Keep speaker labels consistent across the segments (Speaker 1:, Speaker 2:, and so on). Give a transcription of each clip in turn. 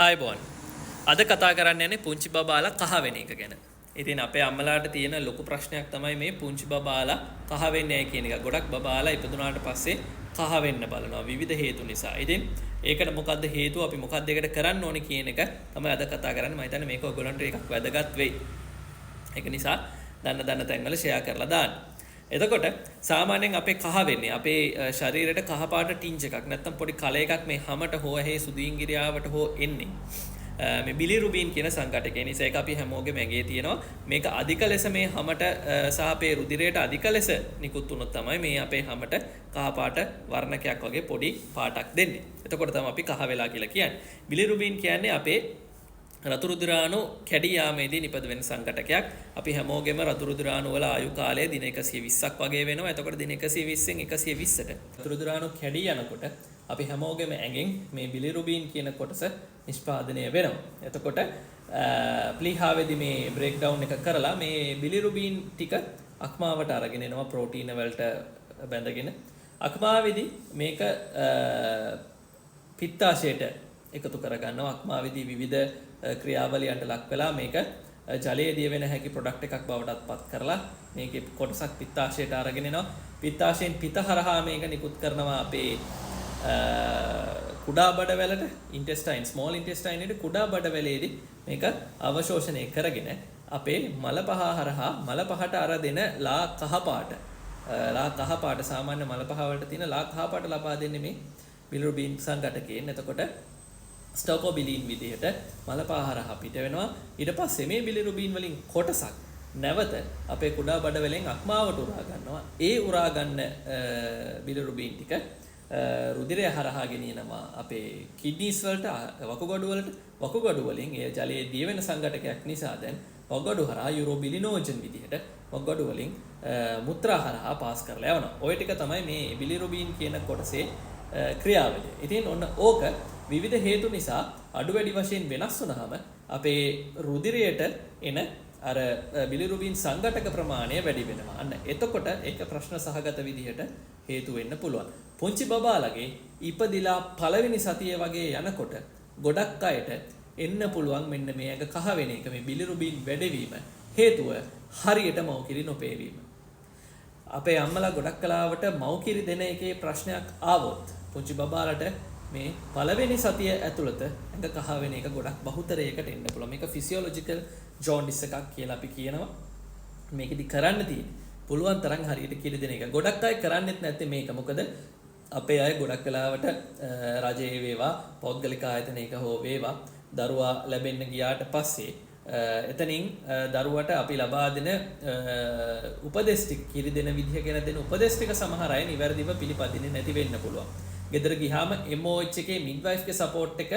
Speaker 1: ආයුබෝවන්. අද කතා කරන්න යන්නේ පුංචි බබාලා කහ වෙන එක ගැන. ඉතින් අපේ අම්මලාට තියෙන ලොකු ප්‍රශ්නයක් තමයි මේ පුංචි බබාලා කහ වෙන්නේ නැහැ කියන එක. ගොඩක් බබාලා ඉපදුනාට පස්සේ කහ වෙන්න බලනවා විවිධ හේතු නිසා. ඉතින් ඒකට මොකද්ද හේතුව, අපි මොකද්ද ඒකට කරන්න ඕනේ කියන එක තමයි අද කතා කරන්නේ. මම හිතන්නේ මේක ඔයගොල්ලන්ට එකක් වැදගත් වෙයි. ඒක නිසා දන්න දන්න තැන්වල ෂෙයා කරලා දාන්න. එතකොට සාමාන්‍යයෙන් අපේ කහ වෙන්නේ අපේ ශරීරයට කහ පාට ටින්ජ් එකක් නැත්තම් පොඩි කල එකක් මේ හැමට හෝ ඇහි සුදීංගිරියාවට හෝ එන්නේ මේ බිලිරුබින් කියන සංඝටකය නිසා. ඒක අපි හැමෝගෙම ඇඟේ තියෙනවා. මේක අධික ලෙස මේ හැමට සහ අපේ රුධිරයට අධික ලෙස නිකුත් වුණොත් තමයි මේ අපේ හැමට කහ පාට වර්ණකයක් වගේ පොඩි පාටක් දෙන්නේ. එතකොට තමයි අපි කහ වෙලා කියලා කියන්නේ. බිලිරුබින් කියන්නේ අපේ රතු රුධිරාණු කැඩී යාමේදී නිපද වෙන සංඝටකයක්. අපි හැමෝගෙම රතු රුධිරාණු වල ආයු කාලය දින 120ක් වගේ වෙනවා. එතකොට දින 120න් 120ට රතු රුධිරාණු කැඩී යනකොට අපි හැමෝගෙම ඇඟෙන් මේ බිලිරුබින් කියන කොටස නිෂ්පාදනය වෙනවා. එතකොට ප්ලීහාවේදී මේ බ්‍රේක් ඩවුන් එක කරලා මේ බිලිරුබින් ටික අක්මාවට අරගෙන එනවා ප්‍රෝටීන වලට බැඳගෙන. අක්මාවේදී මේක පිත්තාශයට එකතු කරගන්නවා. අක්මාවේදී විවිධ ක්‍රියාවලියන්ට ලක් වෙලා මේක ජලයේ දිය වෙන හැකි ප්‍රොඩක්ට් එකක් බවටත් පත් කරලා මේකේ කොටසක් පිත්තාශයට අරගෙන එනවා. පිත්තාශයෙන් පිත හරහා මේක නිකුත් කරනවා අපේ කුඩා බඩවැලට, ඉන්ටෙස්ටයින්, ස්මෝල් ඉන්ටෙස්ටයින් එකට. කුඩා බඩවැලේදී මේක අවශෝෂණය කරගෙන අපේ මල පහ හරහා මල පහට අර දෙන ලා කහ පාට, ලා කහ පාට, සාමාන්‍ය මල පහ වලට තියෙන ලා කහ පාට ලබා දෙන්නේ මේ බිලිරුබින් සංඝටකයෙන්. එතකොට ස්ටෝකෝබිලින් විදිහට මල පහ හරහා පිට වෙනවා. ඊට පස්සේ මේ බිලිරුබින් වලින් කොටසක් නැවත අපේ කුඩා බඩවැලෙන් අක්මාවට උරා ගන්නවා. ඒ උරා ගන්න බිලිරුබින් ටික රුධිරය හරහා ගෙනියනවා අපේ කිඩ්නිස් වලට, වකුගඩු වලට. වකුගඩු වලින් ඒ ජලයේ දිය වෙන සංඝටකයක් නිසා දැන් වකුගඩු හරහා යුරෝබිලිනෝජන් විදිහට වකුගඩු වලින් මුත්‍රා හරහා පාස් කරලා යවනවා. ඔය ටික තමයි මේ බිලිරුබින් කියන කොටසේ ක්‍රියාවලිය. ඉතින් ඔන්න ඕක විවිධ හේතු නිසා අඩු වැඩි වශයෙන් වෙනස් වුනහම අපේ රුධිරයට එන අර බිලිරුබින් සංඝටක ප්‍රමාණය වැඩි වෙනවා. අන්න එතකොට ඒක ප්‍රශ්න සහගත විදිහට හේතු වෙන්න පුළුවන්. පුංචි බබාලගේ ඉපදිලා පළවෙනි සතිය වගේ යනකොට ගොඩක් අයට එන්න පුළුවන් මෙන්න මේ ඇඟ කහ වෙන එක, මේ බිලිරුබින් වැඩිවීම හේතුව හරියට මව්කිරි නොපේවීම. අපේ අම්මලා ගොඩක් කලාවට මව්කිරි දෙන එකේ ප්‍රශ්නයක් ආවොත් පුංචි බබාලට මේ පළවෙනි සතිය ඇතුළත ඇඟ කහ වෙන එක ගොඩක් බහුතරයකට එන්න පුළුවන්. මේක ෆිසියොලොජිකල් ජොන්ඩිස් එකක් කියලා අපි කියනවා. මේකෙදි කරන්න තියෙන්නේ පුළුවන් තරම් හරියට කිරි දෙන එක. ගොඩක් අය කරන්නෙත් නැත්තේ මේක. මොකද අපේ අය ගොඩක් වෙලාවට රජයේ වේවා පෞද්ගලික ආයතනයක හෝ වේවා දරුවා ලැබෙන්න ගියාට පස්සේ එතනින් දරුවට අපි ලබා දෙන උපදෙස් ටික, කිරි දෙන විදිහ ගැන දෙන උපදෙස් ටික සමහර අය නිවැරදිව පිළිපදින්නේ නැති වෙන්න පුළුවන්. ගෙදර ගියාම MOH එකේ මිඩ්වයිෆ්ගේ සපෝට් එක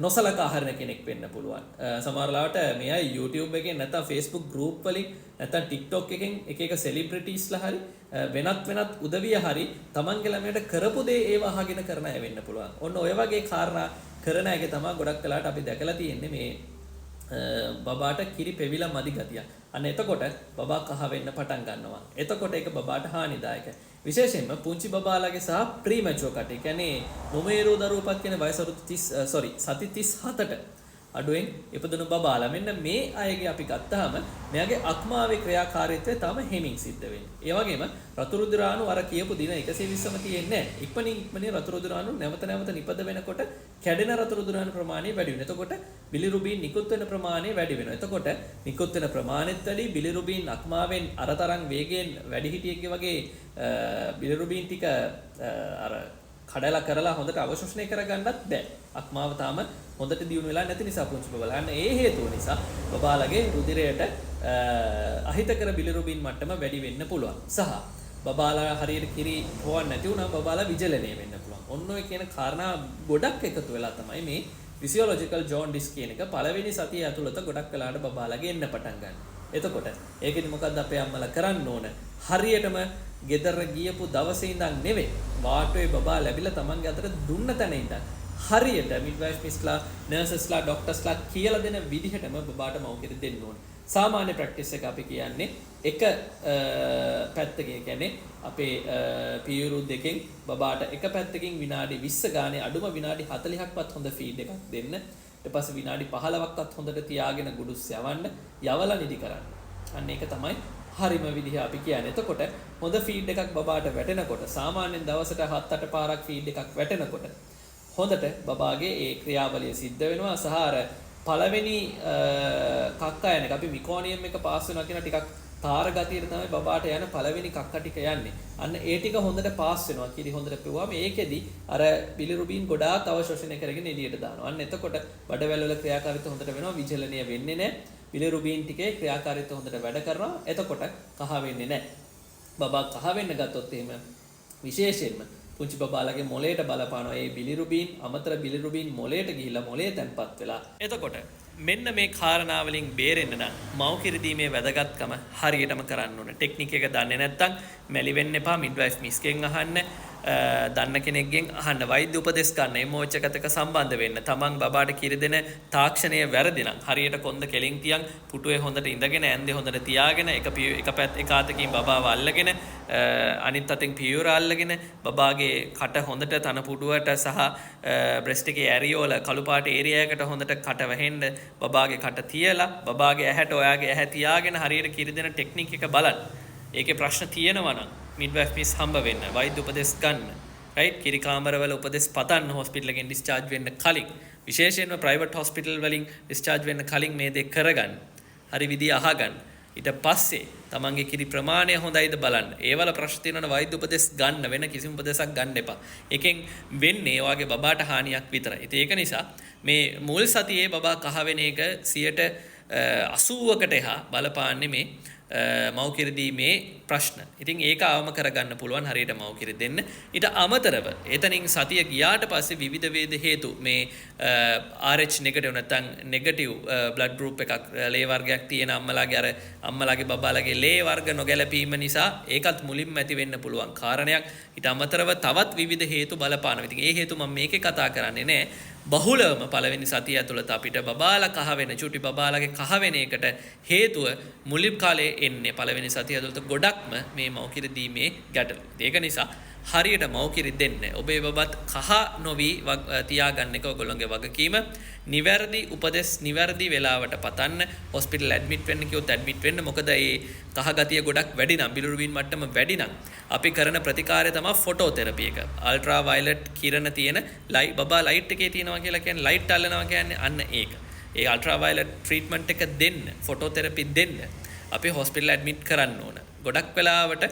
Speaker 1: නොසලකා හරින කෙනෙක් වෙන්න පුළුවන්. සමහර ලාවට මේ අය YouTube එකෙන් නැත්නම් Facebook group වලින් නැත්නම් TikTok එකෙන් එක එක සෙලිබ්‍රිටිස්ලා හරි වෙනත් වෙනත් උදවිය හරි තමන්ගේ ළමයට කරපු දේ ඒව අහගෙන කරන අය වෙන්න පුළුවන්. ඔන්න ඔය වගේ කාරණා කරන අයගේ තමයි ගොඩක් වෙලාවට අපි දැකලා තියෙන්නේ මේ බබාට කිරි පෙවිලා මදි ගතිය. අන්න එතකොට බබා කහ වෙන්න පටන් ගන්නවා. එතකොට ඒක බබාට හානිදායකයි. විශේෂයෙන්ම පුංචි බබාලාගේ සහ ප්‍රීමැචුවර් කට්ටිය. කියන්නේ නොමේරූ දරුවපත් කියන වයස අවුරුදු 30, සෝරි, සති 37ට අඩුවෙන් ඉපදුණු බබාලා. මෙන්න මේ අයගේ අපි ගත්තාම මෙයාගේ අක්මාවේ ක්‍රියාකාරීත්වය තම හෙමින් සිද්ධ වෙන්නේ. ඒ වගේම රතු රුධිරාණු අර කියපු දින 120ම තියෙන්නේ නැහැ. ඉක්මනින් ඉක්මනින් රතු රුධිරාණු නැවත නැවත නිපද වෙනකොට කැඩෙන රතු රුධිරාණු ප්‍රමාණය වැඩි වෙනවා. එතකොට බිලිරුබින් නිකුත් වෙන ප්‍රමාණය වැඩි වෙනවා. එතකොට නිකුත් වෙන ප්‍රමාණෙත් වැඩි, බිලිරුබින් අක්මාවෙන් අර තරම් වේගයෙන් වැඩිහිටියෙක්ගේ වගේ බිලිරුබින් ටික අර කඩලා කරලා හොඳට අවශෝෂණය කරගන්නත් බෑ. අක්මාව තාම හොඳට දියුණු වෙලා නැති නිසා පුංචි බබාලා. අන්න ඒ හේතුව නිසා බබාලගේ රුධිරයට අහිතකර බිලිරුබින් මට්ටම වැඩි වෙන්න පුළුවන්. සහ බබාලා හරියට කිරි හොවන්න නැති වුණාම බබාලා විජලනය වෙන්න පුළුවන්. ඔන්න ඔය කියන කාරණා ගොඩක් එකතු වෙලා තමයි මේ ෆිසියොලොජිකල් ජොන්ඩිස් කියන එක පළවෙනි සතිය ඇතුළත ගොඩක් වෙලාවට බබාලගේ එන්න පටන් ගන්න. එතකොට ඒකෙදි මොකද්ද අපේ අම්මලා කරන්න ඕන? හරියටම ගෙදර ගියපු දවසේ ඉඳන් නෙවෙයි, වාටුවේ බබා ලැබිලා තමන්ගේ අතට දුන්න තැන ඉඳන් හරියට මිඩ්වයිෆ් මිස්ලා, නර්සස්ලා, ඩොක්ටර්ස්ලා කියලා දෙන විදිහටම බබාට මව් කිරි දෙන්න ඕන. සාමාන්‍ය ප්‍රැක්ටිස් එක අපි කියන්නේ එක පැත්තකින්, කියන්නේ අපේ පියුරු දෙකෙන් බබාට එක පැත්තකින් විනාඩි 20 ගානේ අඩුම විනාඩි 40ක්වත් හොඳ ෆීඩ් එකක් දෙන්න. ඊට පස්සේ විනාඩි 15ක්වත් හොඳට තියාගෙන ගුඩුස් යවන්න, යවලා නිදි කරන්න. අන්න ඒක තමයි හරිම විදිහ අපි කියන්නේ. එතකොට හොඳ ෆීඩ් එකක් බබාට වැටෙනකොට, සාමාන්‍යයෙන් දවසට 7-8 පාරක් ෆීඩ් එකක් වැටෙනකොට හොඳට බබාගේ ඒ ක්‍රියාවලිය සිද්ධ වෙනවා. සහ අර පළවෙනි කක්කා යන එක අපි මිකෝනියම් එක පාස් වෙනවා කියන ටිකක් තාර ගතියට තමයි බබාට යන පළවෙනි කක්ක ටික යන්නේ. අන්න ඒ ටික හොඳට පාස් වෙනවා. කිරි හොඳට පිව්වම ඒකෙදි අර බිලිරුබින් ගොඩාක් අවශෝෂණය කරගෙන එළියට දානවා. අන්න එතකොට බඩවැල් වල ක්‍රියාකාරීත්වය හොඳට වෙනවා, විචලනය වෙන්නේ නැහැ. බිලිරුබින් ටිකේ ක්‍රියාකාරීත්වය හොඳට වැඩ කරනවා. එතකොට කහ වෙන්නේ නැහැ. බබා කහ වෙන්න ගත්තොත් එහෙම විශේෂයෙන්ම පුංචි බබාලගේ මොලේට බලපානවා. ඒ බිලිරුබින්, අමතර බිලිරුබින් මොලේට ගිහිල්ලා මොලේ තැන්පත් වෙලා. එතකොට මෙන්න මේ කාරණා වලින් බේරෙන්න නම් මව් කිරි දීමේ වැදගත්කම හරියටම කරන්න ඕන. ටෙක්නික් එක දන්නේ නැත්නම් මැලි වෙන්න එපා. මිඩ්වයිෆ් මිස්ගෙන් අහන්න, දන්න කෙනෙක්ගෙන් අහන්න, වෛද්‍ය උපදෙස් ගන්න, MOH එකත් එක්ක සම්බන්ධ වෙන්න. තමන් බබාට කිරි දෙන තාක්ෂණය වැරදි නම් හරියට කොන්ද කෙලින් තියන්, පුටුවේ හොඳට ඉඳගෙන, ඇඳේ හොඳට තියාගෙන, එක එක පැත් එක අතකින් බබාව අල්ලගෙන, අනිත් අතින් පියවර අල්ලගෙන, බබාගේ කට හොඳට තන පුඩුවට සහ බ්‍රෙස්ට් එකේ ඇරියෝල කළු පාට ඒරියා එකට හොඳට කට වැහෙන්න බබාගේ කට තියලා, බබාගේ ඇහැට ඔයාගේ ඇහැ තියාගෙන හරියට කිරි දෙන ටෙක්නික් එක බලන්න. ඒකේ ප්‍රශ්න තියෙනවා නම් මිඩ්වයිෆ් මිස් හම්බ වෙන්න, වෛද්‍ය උපදෙස් ගන්න, රයිට්, කිරි කාමරවල උපදෙස් පතන්න හොස්පිටල් එකෙන් ඩිස්චාර්ජ් වෙන්න කලින්, විශේෂයෙන්ම ප්‍රයිවට් හොස්පිටල් වලින් ඩිස්චාර්ජ් වෙන්න කලින් මේ දේ කරගන්න. හරි විදිය අහගන්න. ඊට පස්සේ තමන්ගේ කිරි ප්‍රමාණය හොඳයිද බලන්න. ඒවල ප්‍රශ්න තියෙනවනේ වෛද්‍ය උපදෙස් ගන්න, වෙන කිසිම උපදෙසක් ගන්න එපා. ඒකෙන් වෙන්නේ ඔයාගේ බබාට හානියක් විතරයි. ඉතින් ඒක නිසා මේ මුල් සතියේ බබා කහ වෙන එක 80%කට එහා බලපාන්නේ මේ මව් කිරි දීමේ ප්‍රශ්න. ඉතින් ඒක අවම කරගන්න පුළුවන් හරියට මව් කිරි දෙන්න. ඊට අමතරව එතනින් සතිය ගියාට පස්සේ විවිධ වේද හේතු මේ RH negative නැත්නම් නෙගටිව් බ්ලඩ් ගෲප් එකක්, ලේ වර්ගයක් තියෙන අම්මලාගේ අර අම්මලාගේ බබාලාගේ ලේ වර්ග නොගැලපීම නිසා ඒකත් මුලින්ම ඇති වෙන්න පුළුවන් කාරණයක්. ඊට අමතරව තවත් විවිධ හේතු බලපානවා. ඉතින් ඒ හේතු මම මේකේ කතා කරන්නේ නෑ. බහුලවම පළවෙනි සතිය ඇතුළත අපිට බබාලා කහ වෙන, චුටි බබාලාගේ කහ වෙන එකට හේතුව මුලින් කාලේ එන්නේ පළවෙනි සතිය ඇතුළත ගොඩක්ම මේ මව් කිරි දීමේ ගැටලු. ඒක නිසා හරියට මව් කිරි දෙන්න. ඔබේ බබත් කහ නොවි තියාගන්න එක ඔයගොල්ලෝගේ වගකීම. නිවැරදි උපදෙස් නිවැරදි වෙලාවට පතන්න. හොස්පිටල් ඇඩ්මිට් වෙන්න කිව්වොත් ඇඩ්මිට් වෙන්න. මොකද ඒ කහ ගතිය ගොඩක් වැඩි නම්, බිලිරුබින් මට්ටම වැඩි නම් අපි කරන ප්‍රතිකාරය තමයි ෆොටෝ තෙරපි එක. අල්ට්‍රා වයලට් කිරණ තියෙන ලයිට්, බබා ලයිට් එකේ තියෙනවා කියලා කියන්නේ, ලයිට් අල්ලනවා කියන්නේ අන්න ඒක. ඒ අල්ට්‍රා වයලට් ට්‍රීට්මන්ට් එක දෙන්න, ෆොටෝ තෙරපි දෙන්න අපි හොස්පිටල් ඇඩ්මිට් කරන්න ඕන. ගොඩක් වෙලාවට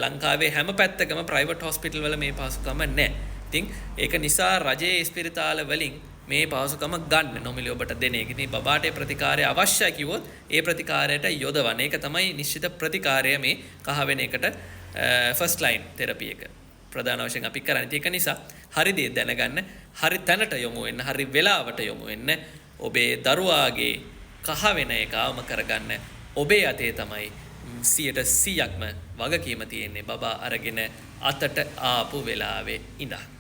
Speaker 1: ලංකාවේ හැම පැත්තකම ප්‍රයිවට් හොස්පිටල් වල මේ පහසුකම නැහැ. ඉතින් ඒක නිසා රජයේ ඉස්පිරිතාල වලින් මේ පහසුකම ගන්න නොමිලේ ඔබට දෙන එක. ඉතින් බබාට ඒ ප්‍රතිකාරය අවශ්‍යයි කිව්වොත් ඒ ප්‍රතිකාරයට යොදවන්න. ඒක තමයි නිශ්චිත ප්‍රතිකාරය මේ කහ වෙන එකට ෆස්ට් ලයින් තෙරපි එක. ප්‍රධාන වශයෙන් අපි කරන්නේ. ඉතින් ඒක නිසා හරි දේ දැනගන්න, හරි තැනට යොමු වෙන්න, හරි වෙලාවට යොමු වෙන්න, ඔබේ දරුවාගේ කහ වෙන එක අවම කරගන්න ඔබේ අතේ තමයි 100%ක්ම වගකීම තියෙන්නේ බබා අරගෙන අතට ආපු වෙලාවේ ඉඳන්.